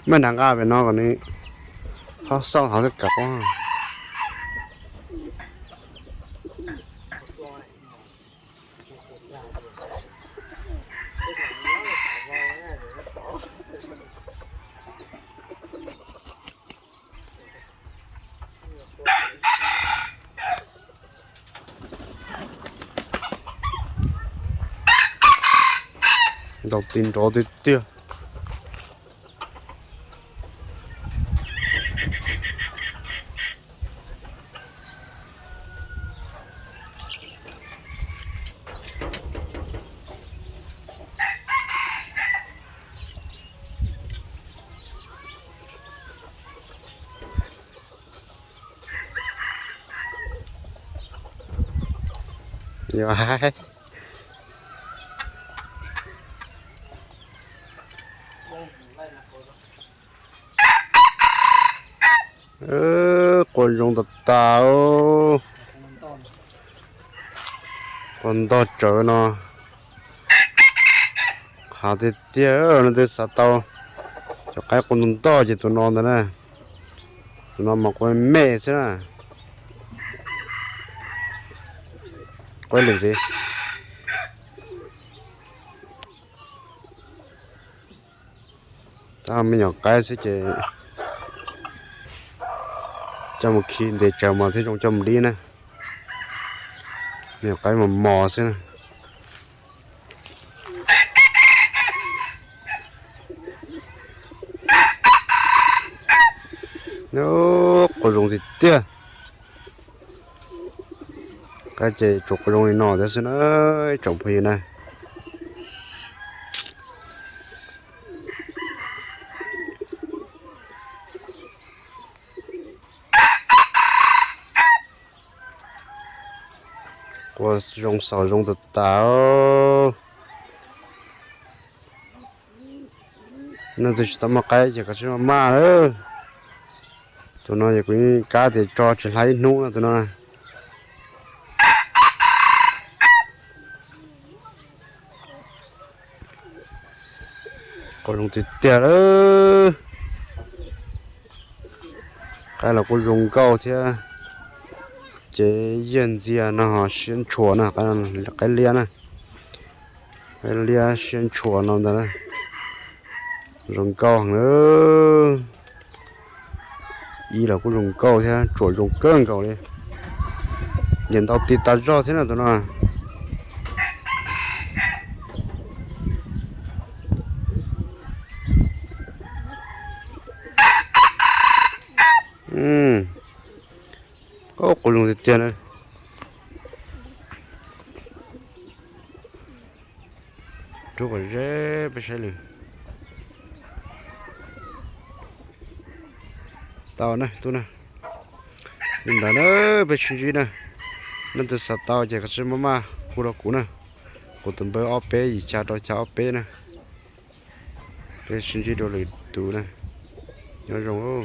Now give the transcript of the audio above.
Mej nrag nqa pem no kom nws ho xauj hauv thiab kam quaj. Ntaus tis nrov tiag tiag. Yog hais. Quas zoo tas tas. Quas ntog tsawv no. Qhav tiag tiag, leej twg xav tau cov qaib quas ntog ntog ces tus no ntag na. Tus no mas quas me xwb na. Quab lwm xwb. Tab me nyuam qaib xwb ces coj mus khi ntes tsawv mos thiab zoo coj mus dib na. Me nyuam qaib mos mos xwb na. Quas zoo tiag tiag. Qaib ces tsuas quas zoo li no thiab xwb na, tsoom phooj ywg na. Quas zoo xaus zoo tas tas. Leej twg tsis tau muaj qaib ces koj tsis maj maj lawm. Tus no yog kuv yeej kab tias tso tsis hlais ib hnub no tus no. Quas zoo tiag tiag lawm. Qaib los kuj zoo nkauj thiab. Ces yaj ntxiag no ho siab ntshua na, qaib liab na. Qaib liab siab ntshua no ntag. Zoo nkauj heev. Ib los kuj zoo nkauj thiab, tsuas zoo kawg nkaus li. Nyiam ntaus tis tas zog thiab na tus no. Quas zoo tiag tiag na. Rub kom ze peb saib lwm. Tau na tub na. Li ntawd na, peb sib ntsib na. Leej twg xav tau ces koj sib maj maj hu rau kuv na. Kuv tus npawb ob peb yim xya rau xya ob peb na. Peb sib ntsib dua lwm tus na. Nyob zoo.